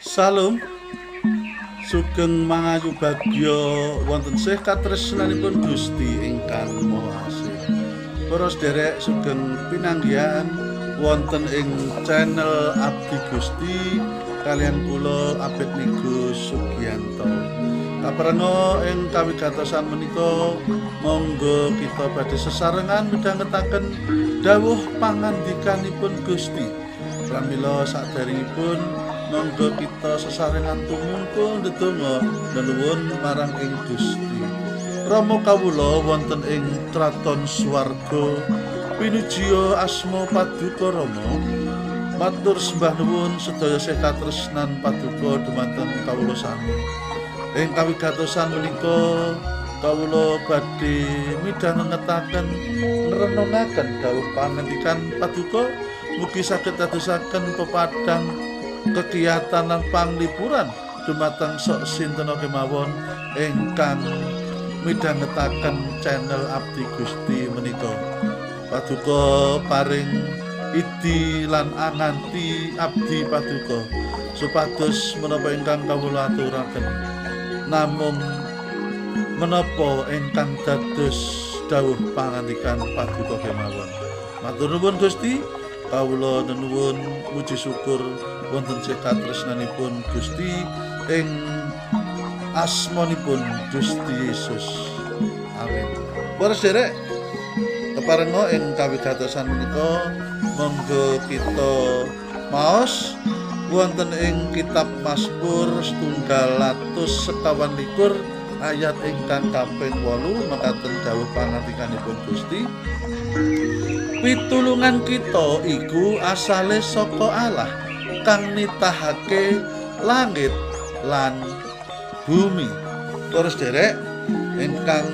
Salam, sugeng mangayu bagya wonten sih katresnanipun Gusti ingkang Maha Asih. Para sederek, sugeng pinanggihan wonten ing channel Abdi Gusti kaliyan kula, Abednego Sugianto. Kaparenga ing kawigatosan menika, monggo kita badhe sesarengan midhangetaken dawuh pangandikanipun Gusti. Pramila saderengipun, monggo kita sesarengan tumungkul ndedonga nenuwun marang ing Gusti. Rama kawula wonten ing kraton swarga, pinujiya asma paduka Rama. Matur sembah nuwun sedaya sih katresnan paduka dumateng kawula sami. Ing kawigatosan menika kawula badhe midhangetaken, ngrenungaken dawuh pangandikan paduka. Mugi saged dadosaken pepadang kegiatan lan panglipuran dumateng sok sinten kemawon ingkang midhangetaken channel Abdi Gusti menika. Paduka paring idi lan anganti abdi paduka supados menapa ingkang kawula aturaken namung menapa ingkang dados dawuh pangandikan paduka kemawon. Matur nuwun, Gusti. Kawula nenuwun muji syukur wonten katresnanipun Gusti ing asmanipun Gusti Yesus. Amin. Para sederek, keparenga ing kawigatosan menika monggo kita maos wonten ing kitab Mazmur 129 ayat ingkang kaping 8. Mekaten dawuh pangandikanipun Gusti: "Pitulungan kita iku asale saka Allah kang nitahake langit lan bumi." Terus derek ingkang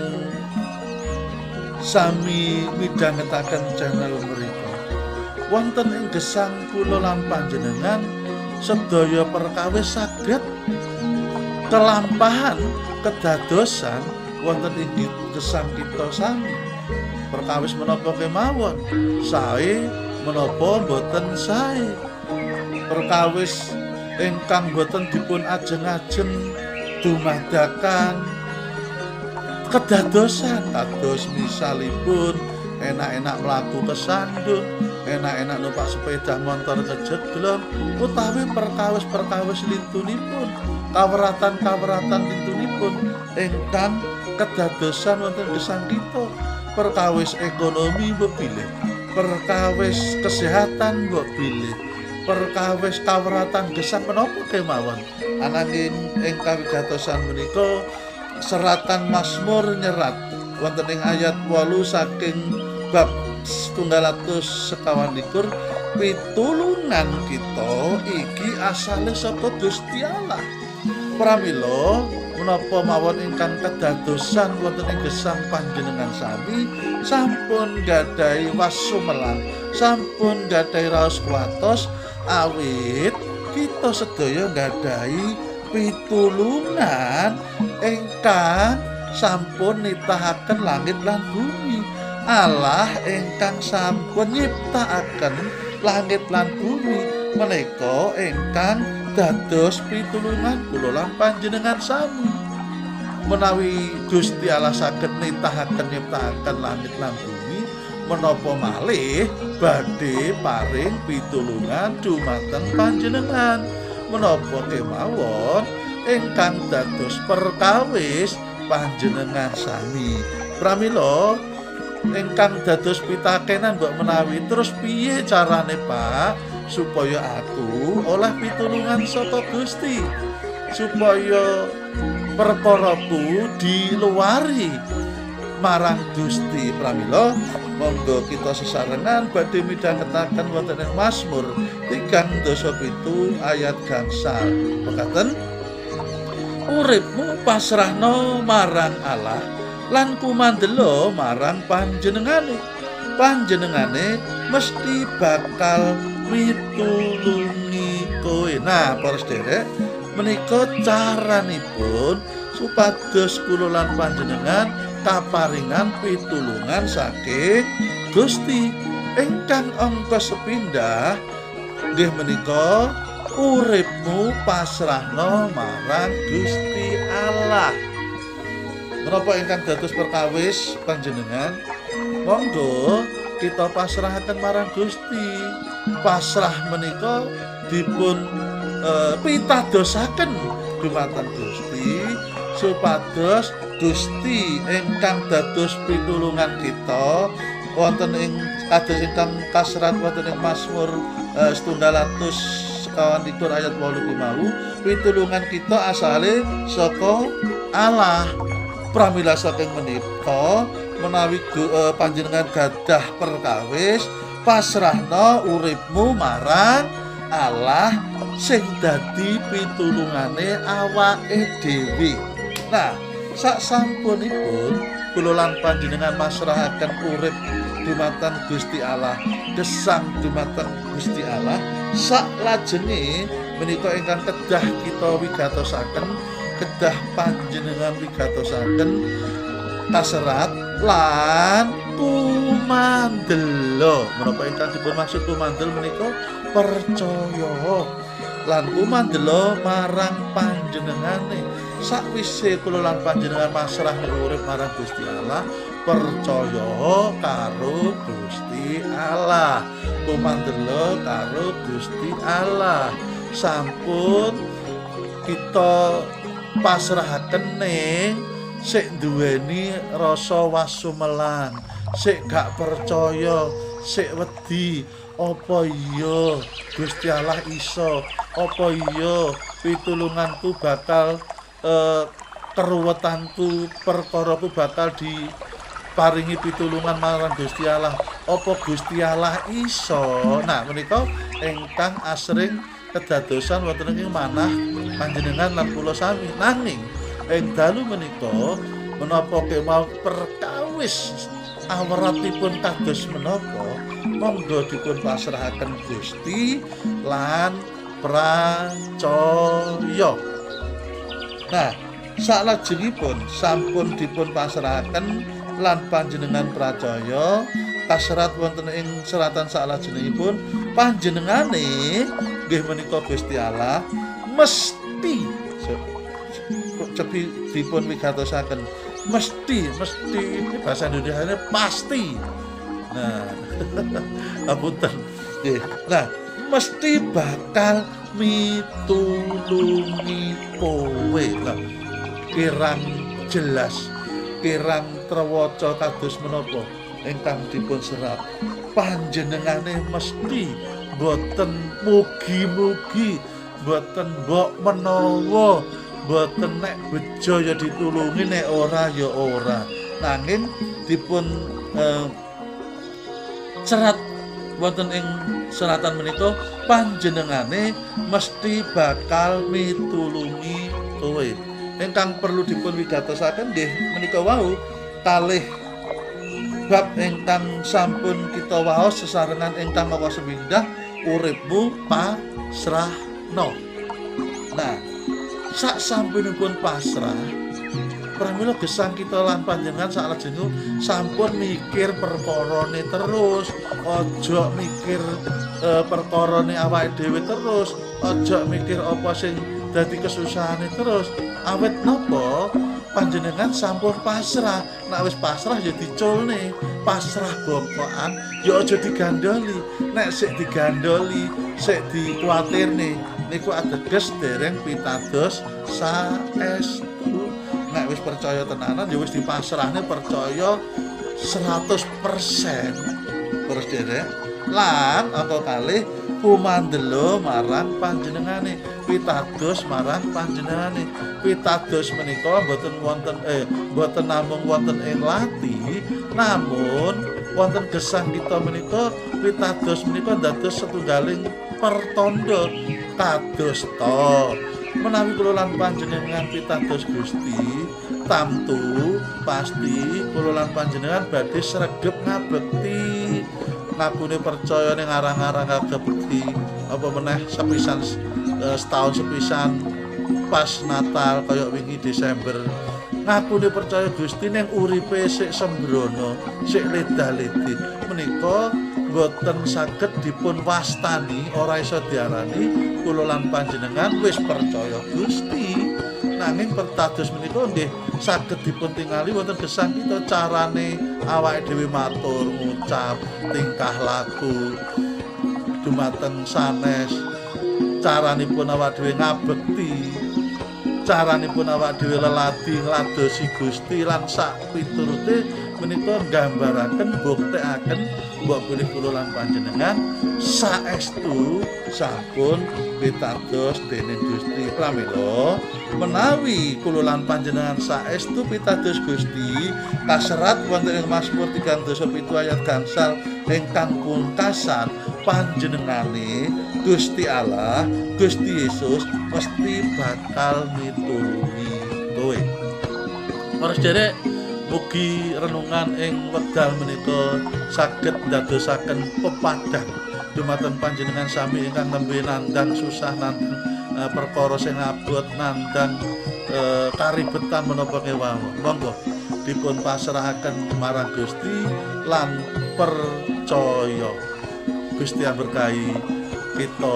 sami midhangetaken channel mriku. Wonten ing gesang kula lan panjenengan sedaya perkawis saged kelampahan, kedadosan wonten ing gesang kita sami. Perkawis menapa kemawon, sae menapa boten sae. Perkawis ingkang boten dipun ajeng-ajeng dumadakan kedadosan, kados misalipun enak-enak mlaku kesandung, enak-enak numpak sepeda motor kejeglong, utawi perkawis-perkawis lintunipun, kaweratan-kaweratan lintunipun ingkang kedadosan wonten gesang kita. Perkawis ekonomi mbok pilih, perkawis kesehatan mbok pilih, perkawis kaweratan gesang menapa kemawon. Ananging ing kawigatosan menika seratan Mazmur nyerat wonten ing ayat 8 saking bab 129, pitulungan kita iki asale saka Gusti Allah. Pramila menapa mawon ingkang kedadosan wonten ing gesang panjenengan sami sampun gadhahi wasumelang, sampun gadhahi raos kuwatos, awit kita sedaya gadhahi pitulungan ingkang sampun nitahaken langit lan bumi. Allah ingkang sampun nyiptakaken langit lan bumi menika ingkang dados pitulungan kula lan panjenengan sami. Menawi Gusti Allah saged nitahaken, nyiptakaken langit lan bumi, menapa malih badhe paring pitulungan dumateng panjenengan menapa kemawon ingkang dados perkawis panjenengan sami. Pramila ingkang dados pitakenan mbok menawi, terus piye carane, Pak, supaya aku oleh pitulungan saka Gusti, supaya perkaraku diluari marang Gusti? Pramila monggo kita sesarengan badhe midhangetaken wonten ing Mazmur 37 ayat 5. Mekaten: "Uripmu pasrahno marang Allah lan kumandela marang panjenengane, panjenengane mesti bakal mitulungi kowe." Nah, para sederek, menika caranipun supados kula lan panjenengan kaparingan pitulungan saking Gusti. Ingkang angka sepindah nggih menika Uripmu pasrahno marang Gusti Allah. Menapa ingkang dados perkawis panjenengan? Monggo kita pasrahaken marang Gusti. Pasrah menika dipun pitadosaken dumateng Gusti supados Gusti ingkang dados pitulungan kita wonten ing kados ingkang kaserat wonten ing Mazmur 121 ayat 8 mau, pitulungan kita asale saka Allah. Pramila saking menika, menawi panjenengan gadah perkawis, pasrahno uripmu marang Allah sing dadi pitulungane awake dhewe. Nah, sak sampunipun kula lan panjenengan masrahaken urip dumateng Gusti Allah, gesang dumateng Gusti Allah, sak lajenge menika ingkang kedah kita wigatosaken, kedah panjenengan wigatosaken, kaserat lan kumandela. Menapa ingkang dipun maksud kumandel menika? Percaya lan kumandela marang panjenengane. Sakwise kula lan panjenengan masrah urip marang Gusti Allah, percaya karo Gusti Allah, kumandela karo Gusti Allah. Sampun kita pasrahaken ning sik duweni rasa wasumelang, sik gak percaya, sik wedi, apa iya Gusti Allah iso, apa iya pitulunganku bakal keruwetanku, perkaraku bakal diparingi pitulungan marang Gusti Allah, apa Gusti Allah iso. Nah, menika ingkang asring kedadosan wonten ing manah panjenengan lan kula sami. Nanging ing dalu menika, menapa kemawon perkawis awratipun kados menapa, monggo dipun pasrahaken Gusti lan pracaya. Nah, saklajengipun sampun dipun pasrahaken lan panjenengan pracaya, kaserat wonten ing seratan saklajengipun, panjenengane nggih menika Gusti Allah mesti cepi dipun wigatosaken. Mesti, mesti ini bahasa Indonesia ini pasti. Nah, ngapunten nggih. Nah, mesti bakal mitulungi kowe. Lah, kirang jelas, kirang trewaca kados menapa ingkang dipun serat? Panjenengane mesti, boten mugi-mugi, boten mbok menawa, boten nek bejo ya ditulungi, nek ora ya ora. Nanging dipun serat wonten ing seratan menika, panjenengane mesti bakal mitulungi kowe. Ingkang perlu dipun wigatosaken nggih menika wau, kalih bab ingkang sampun kita waos sesarengan ingkang angka sepindah, uripmu pasrahno. Nah, sak sampunipun pasrah, pramila gesang kita lan panjenengan saklajengipun sampun mikir perkarane terus, aja mikir perkarane awake dhewe terus, aja mikir apa sing dadi kesusahane terus. Awit napa? Panjenengan sampun pasrah. Nek wis pasrah ya diculne. Pasrah bongkokan ya aja digandoli. Nek sik digandoli, sik dikuwatirne, niku ateges dereng pitados saestu. Nek wis percaya tenanan ya wis dipasrahne, percaya 100%. Terus derek lan angka kalih, kumandela marang panjenengane, pitados marang panjenengane. Pitados menika mboten wonten mboten namung wonten ing lati, namun wonten gesang kita menika pitados menika dados setunggaling pertanda. Kados ta menawi kula lan panjenengan pitados Gusti, tamtu pasti kula lan panjenengan badhe sregep ngabekti. Ngakune percaya ning arang-arang ngabekti, apa meneh sepisan setahun sepisan pas Natal kaya wingi Desember. Ngakune percaya Gusti ning uripe sik sembrono, sik leda-ledi, menika mboten saged pitados. Boten saged dipun wastani, ora iso diarani kula lan panjenengan wis percaya Gusti. Nanging pertados menika nggih saged dipun tingali wonten gesang kita, carane awake dhewe matur, ngucap, tingkah laku dumateng sanes, caranipun awak dhewe ngabekti, caranipun awak dhewe leladi ngladosi Gusti lan sak piturute menika nggambaraken, buktekaken mbok bilih kula lan panjenengan saestu sampun pitados dening Gusti. Pramila menawi kula lan panjenengan saestu pitados Gusti, kaserat wonten ing Mazmur 37 ayat gangsal ingkang pungkasan, panjenengane Gusti Allah, Gusti Yesus mesti bakal mitulungi kowe. Para sederek, mugi renungan ing wekdal menika saged ndadosaken pepadang dumateng panjenengan sami ingkang nembe nandang susah, nandang perkara sing abot, nandang karibetan menapa kemawon. Monggo dipun pasrahaken marang Gusti lan percaya. Gusti berkahi kita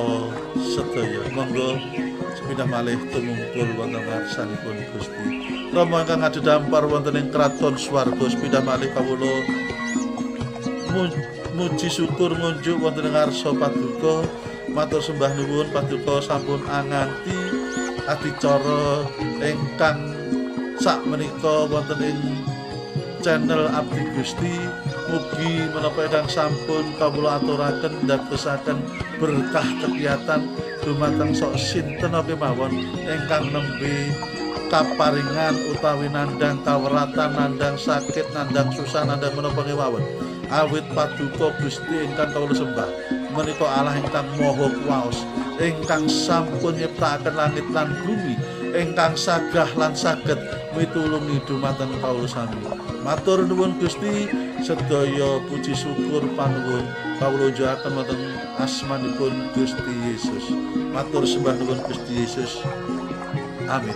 sedaya. Monggo sepindah malih tumungkul wonten ngarsanipun Gusti. Rama ingkang adhedhampar wonten ing kraton swarga, sepindah malih kawula muji syukur ngunjuk wonten ing ngarsa paduka. Matur sembah nuwun paduka sampun anganti adicara ingkang sak menika wonten ing channel Abdi Gusti. Mugi menapa ingkang sampun kawula aturaken ndadosaken berkah kegiatan dumateng sok sinten kemawon ingkang nembe kaparingan utawi nandang kaweratan, nandang sakit, nandang susah, nandang menapa kemawon. Awit paduka Gusti ingkang kawula sembah menika Allah ingkang maha kuwaos, ingkang sampun nyiptakaken langit lan bumi, ingkang sagah lan saged mitulungi dumateng kawula sami. Matur nuwun Gusti, sedaya puji syukur panuwun kawula njuaken wonten asmanipun Gusti Yesus. Matur sembah nuwun Gusti Yesus. Amin.